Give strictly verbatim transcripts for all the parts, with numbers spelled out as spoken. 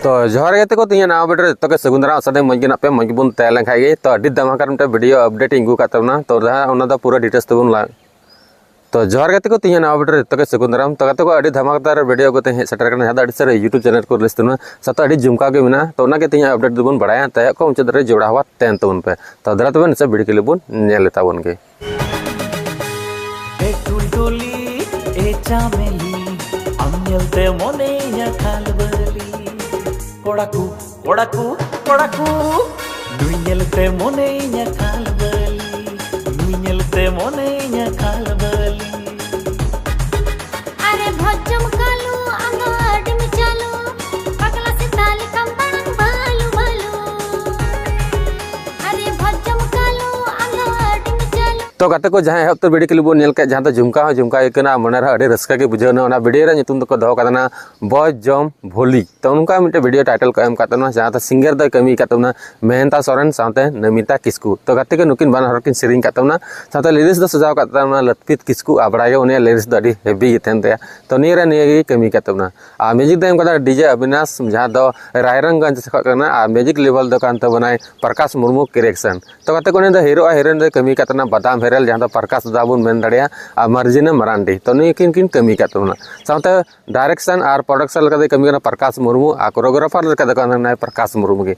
ᱛᱚ ᱡᱚᱦᱟᱨ ᱜᱮ ᱜᱟᱛᱮ ᱠᱚ, ᱛᱮᱦᱮᱧᱟᱜ ᱱᱟᱣᱟ ᱵᱷᱤᱰᱤᱭᱳ ᱨᱮ ᱡᱚᱛᱚ ᱜᱮ ᱥᱟᱹᱜᱩᱱ ᱫᱟᱨᱟᱢ᱾ ᱟᱥᱟ ᱫᱟᱹᱧ ᱢᱚᱡᱽ ᱜᱮ ᱢᱮᱱᱟᱜ ᱯᱮᱭᱟ, ᱢᱚᱡᱽ ᱜᱮᱵᱚᱱ ᱛᱟᱦᱮᱸ ᱞᱮᱱ ᱠᱷᱟᱡ ᱜᱮ᱾ ᱛᱚ ᱟᱹᱰᱤ ᱫᱷᱟᱢᱟᱠᱟ ᱨᱮ ᱢᱤᱫᱴᱮᱱ ᱵᱷᱤᱰᱤᱭᱳ ᱟᱯᱰᱮᱴ ᱤᱧ ᱟᱹᱜᱩ ᱠᱟᱜ ᱛᱟᱵᱚᱱᱟ᱾ ᱛᱚ ᱫᱟ ᱚᱱᱟ ᱫᱚ ᱯᱩᱨᱟᱹ ᱰᱤᱴᱮᱞᱥ ᱛᱮᱵᱚᱱ ᱞᱟ- ᱛᱚ ᱡᱚᱦᱟᱨ ᱜᱮ ᱜᱟᱛᱮ ᱠᱚ, ᱛᱮᱦᱮᱧᱟᱜ ᱱᱟᱣᱟ ᱵᱷᱤᱰᱤᱭᱳ ᱨᱮ ᱡᱚᱛᱚ ᱜᱮ ᱥᱟᱹᱜᱩᱱ ᱫᱟᱨᱟᱢ᱾ ᱛᱚ ᱜᱟᱛᱮ ᱠᱚ, ᱟᱹᱰᱤ ᱫᱷᱟᱢᱟᱠᱟᱫᱟᱨ ᱵᱷᱤᱰᱤᱭᱳ ᱟᱹᱜᱩ ᱛᱮ ᱦᱮᱡ ᱥᱮᱴᱮᱨ ᱠᱟᱱᱟ, ᱡᱟᱦᱟᱸ ᱫᱚ ᱟᱹᱰᱤ ᱥᱟᱹᱨᱤ YouTube ᱪᱮᱱᱮᱞ ᱠᱚ ᱨᱤᱞᱤᱡᱽ ᱛᱟᱵᱚᱱᱟ, ᱥᱟᱶᱛᱮ ᱟᱹᱰᱤ ᱡᱷᱩᱢᱠᱟᱣ ᱜᱮ ᱢᱮᱱᱟᱜᱼᱟ᱾ ᱛᱚ ᱚᱱᱟᱜᱮ ᱛᱮᱦᱮᱧᱟᱜ ᱟᱯᱰᱮᱴ ᱫᱚᱵᱚᱱ ᱵᱟᱲᱟᱭᱟ᱾ ᱛᱟᱭᱚᱢ ᱠᱚ ᱢᱩᱪᱟᱹᱫ ᱨᱮ ᱡᱚᱲᱟᱣ ᱟᱛᱮᱱ ᱛᱟᱵᱚᱱ ᱯᱮ᱾ ᱛᱚ ᱫᱮᱞᱟ ᱛᱚᱵᱮ ᱱᱤᱥᱪᱚᱭ ᱵᱷᱤᱰᱤᱭᱳ ᱠᱞᱤᱯ ᱵᱚᱱ ᱧᱮᱞ ᱛᱟᱵᱚᱱ ᱜᱮ᱾ ᱮ ᱴᱩᱞᱴᱩᱞᱤ, ᱮ ᱪᱟᱢᱮᱞᱤ, ᱟᱢ ᱧᱮᱞᱛᱮ ᱢᱚᱱᱮᱭᱟ ᱠᱷᱟᱞᱵᱟᱹᱞᱤ᱾ ᱠᱚᱲᱟ ᱠᱚ, ᱠᱚᱲᱟ ᱠᱚ, ᱠᱚᱲᱟ ᱠᱚ, ᱱᱩᱭ ᱧᱮᱞᱛᱮ ᱢᱚᱱᱮᱭᱟ ᱠᱷᱟᱞᱵᱟᱹᱞᱤ, ᱱᱩᱭ ᱧᱮᱞᱛᱮ ᱢᱚᱱᱮᱭᱟ ᱠᱷᱟᱞᱵᱟᱹᱞᱤ᱾ ᱟᱨᱮ ᱵᱷᱚᱡᱽ ᱡᱚᱢ ᱠᱟᱞᱩ, ᱟᱢ ᱫᱚ ᱟᱹᱰᱤᱢ ᱪᱟᱞᱩ, ᱯᱟᱜᱽᱞᱟ ᱥᱮᱛᱟ ᱞᱮᱠᱟᱢ ᱫᱟᱬᱟᱱ ᱵᱟᱹᱞᱩ ᱵᱟᱹᱞᱩ᱾ ᱟᱨᱮ ᱵᱷᱚᱡᱽ ᱡᱚᱢ ᱠᱟᱞᱩ, ᱟᱢ ᱫᱚ ᱟᱹᱰᱤᱢ ᱪᱟᱞᱩ᱾ ᱛᱚ ᱜᱟᱛᱮ ᱠᱚ, ᱡᱟᱦᱟᱸ ᱮᱦᱚᱵ ᱛᱮ ᱵᱷᱤᱰᱤᱭᱳ ᱠᱞᱤᱯ ᱵᱚᱱ ᱧᱮᱞ ᱠᱮᱫ, ᱡᱟᱦᱟᱸ ᱫᱚ ᱡᱷᱩᱢᱠᱟ ᱦᱚᱸ ᱡᱷᱩᱢᱠᱟ ᱜᱮ ᱠᱟᱱᱟ, ᱢᱚᱱᱮ ᱨᱮᱦᱚᱸ ᱟᱹᱰᱤ ᱨᱟᱹᱥᱠᱟᱹ ᱜᱮ ᱵᱩᱡᱷᱟᱹᱣ ᱮᱱᱟ᱾ ᱚᱱᱟ ᱵᱷᱤᱰᱤᱭᱳ ᱨᱮ ᱧᱩᱛᱩᱢ ᱫᱚᱠᱚ ᱫᱚᱦᱚ ᱠᱟᱫᱟ ᱱᱟ ᱵᱷᱚᱡᱽ ᱡᱚᱢ ᱵᱷᱚᱞᱤ᱾ ᱛᱚ ᱱᱚᱝᱠᱟ ᱢᱤᱫᱴᱮᱱ ᱵᱷᱤᱰᱤᱭᱳ ᱴᱟᱭᱴᱮᱞ ᱠᱚ ᱮᱢ ᱠᱟᱫ ᱛᱟᱵᱚᱱᱟ, ᱡᱟᱦᱟᱸ ᱫᱚ ᱥᱤᱝᱜᱟᱨ ᱫᱚᱭ ᱠᱟᱹᱢᱤ ᱠᱟᱫ ᱛᱟᱵᱚᱱᱟ ᱢᱮᱦᱮᱱᱛᱟ ᱥᱚᱨᱮᱱ ᱥᱟᱶᱛᱮ ᱱᱚᱢᱤᱛᱟ ᱠᱤᱥᱠᱩ᱾ ᱛᱚ ᱜᱟᱛᱮ ᱠᱚ, ᱱᱩᱠᱤᱱ ᱵᱟᱱᱟ ᱦᱚᱲ ᱠᱤᱱ ᱥᱮᱨᱮᱧ ᱠᱟᱫ ᱛᱟᱵᱚᱱᱟ, ᱥᱟᱶᱛᱮ ᱞᱤᱨᱤᱠᱥ ᱫᱚ ᱥᱟᱡᱟᱣ ᱠᱟᱫ ᱛᱟᱵᱚᱱᱟ ᱞᱟᱹᱛᱯᱤᱛ ᱠᱤᱥᱠᱩ᱾ ᱟᱨ ᱵᱟᱲᱟᱭ ᱜᱮ ᱩᱱᱤᱭᱟᱜ ᱞᱤᱨᱤᱠᱥ ᱫᱚ ᱟᱹᱰᱤ ᱦᱮᱵᱤ ᱜᱮ ᱛᱟᱦᱮᱱ ᱛᱟᱭᱟ᱾ ᱛᱚ ᱱᱤᱭᱟᱹ ᱨᱮ ᱱᱤᱭᱟᱹ ᱜᱮ ᱠᱟᱹᱢᱤ ᱠᱟᱫ ᱛᱟᱵᱚᱱᱟ᱾ ᱟᱨ ᱢᱤᱭᱩᱡᱤᱠ ᱫᱚ ᱮᱢ ᱠᱟᱫᱟ ᱰᱤᱡᱮ ᱚᱵᱤᱱᱟᱥ, ᱡᱟᱦᱟᱸ ᱫᱚ ᱨᱟᱭᱨᱚᱝᱜᱚᱸᱡᱽ ᱥᱮᱫ ᱠᱷᱚᱱ ᱠᱟᱱᱟ᱾ ᱟᱨ ᱢᱤᱭᱩᱡᱤᱠ ᱞᱮᱵᱮᱞ ᱫᱚ ᱠᱟᱱ ᱛᱟᱵᱚᱱᱟᱭ ᱯᱨᱚᱠᱟᱥ ᱢᱩᱨᱢᱩ ᱠᱨᱤᱭᱮᱥᱚᱱ᱾ ᱛᱚ ᱜᱟᱛᱮ ᱠᱚ, ᱩᱱᱤ ᱫᱚ ᱦᱤᱨᱳ ᱟᱨ ᱦᱤᱨᱳᱭᱤᱱ ᱫᱚᱭ ᱠᱟᱹᱢᱤ ᱠᱟᱫ ᱛᱟᱵᱚᱱᱟ ᱵᱟᱫᱟᱢ ᱦᱮᱨᱮᱞ, ᱡᱟᱦᱟᱸ ᱫᱚ ᱯᱨᱚᱠᱟᱥ ᱫᱟ ᱵᱚᱱ ᱢᱮᱱ ᱫᱟᱲᱮᱭᱟᱜᱼᱟ, ᱟᱨ ᱢᱟᱨᱡᱤᱱᱟ ᱢᱟᱨᱟᱱᱰᱤ᱾ ᱛᱚ ᱱᱩᱭ ᱠᱤᱱ ᱠᱤᱱ ᱠᱟᱹᱢᱤ ᱠᱟᱫ ᱛᱟᱵᱚᱱᱟ᱾ ᱥᱟᱶᱛᱮ ᱰᱟᱭᱨᱮᱠᱥᱚᱱ ᱟᱨ ᱯᱨᱚᱰᱟᱠᱥᱚᱱ ᱞᱮᱠᱟᱛᱮ ᱠᱟᱹᱢᱤ ᱠᱟᱱᱟ ᱯᱨᱚᱠᱟᱥ ᱢᱩᱨᱢᱩ, ᱟᱨ ᱠᱳᱨᱤᱭᱳᱜᱨᱟᱯᱷᱟᱨ ᱞᱮᱠᱟᱛᱮ ᱠᱟᱹᱢᱤ ᱠᱟᱱᱟᱭ ᱯᱨᱚᱠᱟᱥ ᱢᱩᱨᱢᱩ ᱜᱮ᱾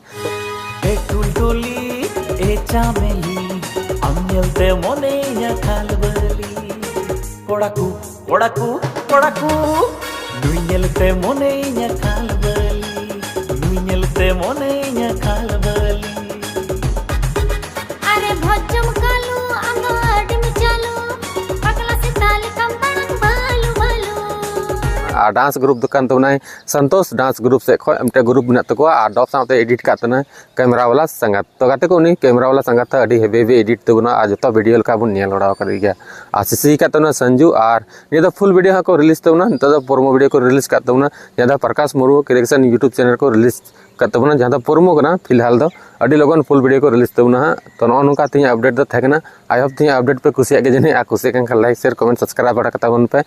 ᱮ ᱴᱩᱞᱴᱩᱞᱤ, ᱮ ᱪᱟᱢᱮᱞᱤ, ᱟᱢ ᱧᱮᱞᱛᱮ ᱢᱚᱱᱮᱭᱟ ᱠᱷᱟᱞᱵᱟᱹᱞᱤ᱾ ᱠᱚᱲᱟ ᱠᱚ, ᱠᱚᱲᱟ ᱠᱚ, ᱠᱚᱲᱟ ᱠᱚ, ᱱᱩᱭ ᱧᱮᱞᱛᱮ ᱢᱚᱱᱮᱭᱟ ᱠᱷᱟᱞᱵᱟᱹᱞᱤ, ᱱᱩᱭ ᱧᱮᱞᱛᱮ ᱢᱚᱱᱮᱭᱟ ᱠᱷᱟᱞᱵᱟᱹᱞᱤ᱾ ᱟᱨᱮ ᱵᱷᱚᱡᱽ ᱡᱚᱢ ᱠᱟᱞᱩ, ᱟᱢ ᱫᱚ ᱟᱹᱰᱤᱢ ᱪᱟᱞᱩ, ᱯᱟᱜᱽᱞᱟ ᱥᱮᱛᱟ ᱞᱮᱠᱟᱢ ᱫᱟᱬᱟᱱ ᱵᱟᱹᱞᱩ ᱵᱟᱹᱞᱩ᱾ ᱟᱨ ᱰᱟᱱᱥ ᱜᱨᱩᱯ ᱫᱚ ᱠᱟᱱ ᱛᱟᱵᱚᱱᱟᱭ ᱥᱚᱱᱛᱳᱥ ᱰᱟᱱᱥ ᱜᱨᱩᱯ ᱥᱮᱫ ᱠᱷᱚᱱ ᱢᱤᱫᱴᱮᱱ ᱜᱨᱩᱯ ᱢᱮᱱᱟᱜ ᱛᱟᱠᱚᱣᱟ, ᱟᱨ ᱰᱚᱵ ᱥᱟᱶᱛᱮ ᱮᱰᱤᱴ ᱠᱟᱜ ᱛᱟᱦᱮᱱᱟ ᱠᱮᱢᱨᱟ ᱵᱟᱞᱟ ᱥᱟᱸᱜᱟᱛ᱾ ᱛᱚ ᱜᱟᱛᱮ ᱠᱚ, ᱩᱱᱤ ᱠᱮᱢᱨᱟ ᱵᱟᱞᱟ ᱥᱟᱸᱜᱟᱛ ᱦᱚᱸ ᱟᱹᱰᱤ ᱦᱮᱵᱤ ᱦᱮᱵᱤ ᱮᱰᱤᱴ ᱛᱟᱵᱚᱱᱟ, ᱟᱨ ᱡᱚᱛᱚ ᱵᱷᱤᱰᱤᱭᱳ ᱞᱮᱠᱟ ᱵᱚᱱ ᱧᱮᱞ ᱵᱟᱲᱟ ᱟᱠᱟᱫ ᱜᱮᱭᱟ᱾ ᱟᱨ ᱥᱤᱥᱤ ᱠᱟᱜ ᱛᱟᱵᱚᱱᱟ ᱥᱟᱱᱡᱩ, ᱟᱨ ᱱᱤᱭᱟᱹ ᱫᱚ ᱯᱷᱩᱞ ᱵᱷᱤᱰᱤᱭᱳ ᱦᱟᱸᱜ ᱠᱚ ᱨᱤᱞᱤᱡᱽ ᱛᱟᱵᱚᱱᱟ᱾ ᱱᱤᱛᱚᱜ ᱫᱚ ᱯᱨᱳᱢᱳ ᱵᱷᱤᱰᱤᱭᱳ ᱠᱚ ᱨᱤᱞᱤᱡᱽ ᱠᱟᱜ ᱛᱟᱵᱚᱱᱟ, ᱡᱟᱦᱟᱸ ᱫᱚ ᱯᱨᱚᱠᱟᱥ ᱢᱩᱨᱢᱩ ᱠᱨᱤᱭᱮᱥᱚᱱ YouTube ᱪᱮᱱᱮᱞ ᱠᱚ ᱨᱤᱞᱤᱡᱽ ᱠᱟᱜ ᱛᱟᱵᱚᱱᱟ, ᱡᱟᱦᱟᱸ ᱫᱚ ᱯᱨᱳᱢᱳ ᱠᱟᱱᱟ᱾ ᱯᱷᱤᱞᱦᱟᱞ ᱫᱚ ᱟᱹᱰᱤ ᱞᱚᱜᱚᱱ ᱯᱷᱩᱞ ᱵᱷᱤᱰᱤᱭᱳ ᱠᱚ ᱨᱤᱞᱤᱡᱽ ᱛᱟᱵᱚᱱᱟ ᱦᱟᱸᱜ᱾ ᱛᱚ ᱱᱚᱜᱼᱚ ᱱᱚᱝᱠᱟ ᱛᱮᱦᱮᱧᱟᱜ ᱟᱯᱰᱮᱴ ᱫᱚ ᱛᱟᱦᱮᱸ ᱠᱟᱱᱟ᱾ I hope ᱛᱮᱦᱮᱧᱟᱜ update ᱯᱮ ᱠᱩᱥᱤᱭᱟᱜ ᱜᱮ ᱡᱟᱹᱱᱤᱡ, ᱟᱨ ᱠᱩᱥᱤᱭᱟᱜ ᱠᱟᱱ ᱠᱷᱟᱱ like, share, comment, subscribe ᱵᱟᱲᱟ ᱠᱟᱛᱟ ᱵᱚᱱ ᱯᱮ᱾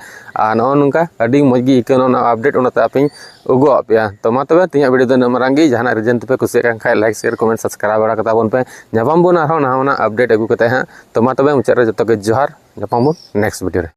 ᱟᱨ ᱱᱚᱜᱼᱚ ᱱᱚᱝᱠᱟ ᱟᱹᱰᱤ ᱢᱚᱡᱽ ᱜᱮ ᱟᱹᱭᱠᱟᱹᱣ ᱱᱚᱜᱼᱚ ᱱᱚᱣᱟ update, ᱚᱱᱟᱛᱮ ᱟᱯᱮᱧ ᱩᱜᱚ ᱟᱫ ᱯᱮᱭᱟ᱾ ᱛᱚ ᱢᱟ ᱛᱚᱵᱮ ᱛᱮᱦᱮᱧᱟᱜ video ᱫᱚ ᱤᱱᱟᱹᱜ ᱢᱟᱨᱟᱝ ᱜᱮ, ᱡᱟᱦᱟᱱᱟᱜ reason ᱛᱮᱯᱮ ᱠᱩᱥᱤᱭᱟᱜ ᱠᱟᱱ ᱠᱷᱟᱱ like, share, comment, subscribe ᱵᱟᱲᱟ ᱠᱟᱛᱟ ᱵᱚᱱ ᱯᱮ᱾ ᱧᱟᱯᱟᱢ ᱵᱚᱱ ᱟᱨᱦᱚᱸ ᱱᱟᱣᱟ ᱱᱟᱣᱟ update ᱟᱹᱜᱩ ᱠᱟᱛᱮ ᱦᱟᱸᱜ᱾ ᱛᱚ ᱢᱟ ᱛᱚᱵᱮ ᱢᱩᱪᱟᱹᱫ ᱨᱮ ᱡᱚᱛᱚ ᱜᱮ ᱡᱚᱦᱟᱨ, ᱧᱟᱯᱟᱢ ᱵᱚᱱ next video ᱨᱮ᱾